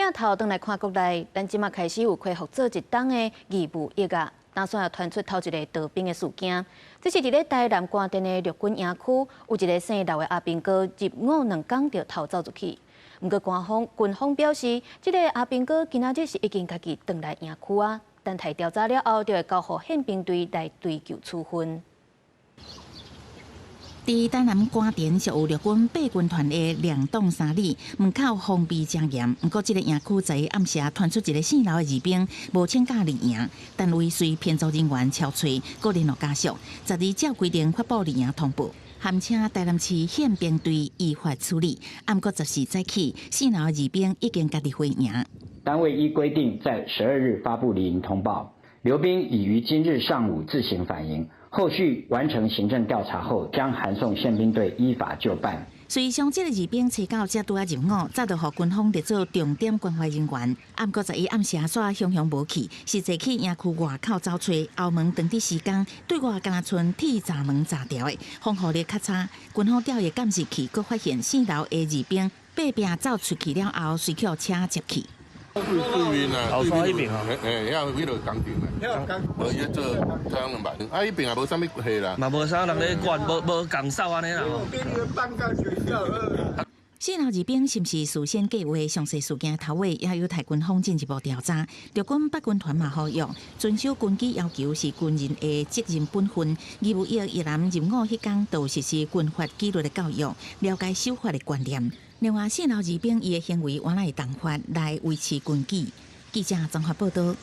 鏡頭轉來看國內，咱這馬開始有恢復做一冬的義務役啊，打算傳出頭一个逃兵的事件。這是佇咧台南官田的陸軍營區，有一个姓劉的阿兵哥入伍兩工就逃走出去。毋過軍方表示，這个阿兵哥今仔日是已經家己轉來營區啊，等待調查了後，就會交予憲兵隊來追究處分。佇台南官田設有陸軍八軍團的兩棟三里，門口防備誠嚴。毋過，這个營區昨暗時傳出一个姓劉的二兵無請假離營，單位隨編組人員敲揣，閣聯絡家屬。12照規定發布離營通報，函請台南市憲兵隊依法處理。毋過14早起，姓劉的二兵已經家己回營。單位依規定在12日發布離營通報，劉兵已於今日上午自行返營。後續完成行政調查後，將函送憲兵隊依法就辦。隨上這个二兵初九才拄仔入伍，早就予軍方列做重點關懷人員。毋過11暗時煞雄雄無去，實際去營區外口走揣，後門當佇時間對外敢若賰鐵閘門閘掉的，防護力較差。軍方調閱監視器，閣發現姓劉的二兵爬壁走出去了後，隨予車接去。對對面啊，後山彼邊啊，嘿，遐彼落工廠啊，無伊做太陽能板，啊，彼邊也無啥物貨啦，嘛無啥人咧管，無無仝掃按呢啦。姓劉二兵是毋是事先計劃？詳細事件頭尾也有待軍方進一步調查。陸軍八軍團嘛呼籲，遵守軍紀要求是軍人的責任本分。義務役役男入伍彼工，就實施軍法紀律的教育，了解守法的觀念。另外，姓劉二兵伊的行為原來會重罰來維持軍紀。記者綜合報道。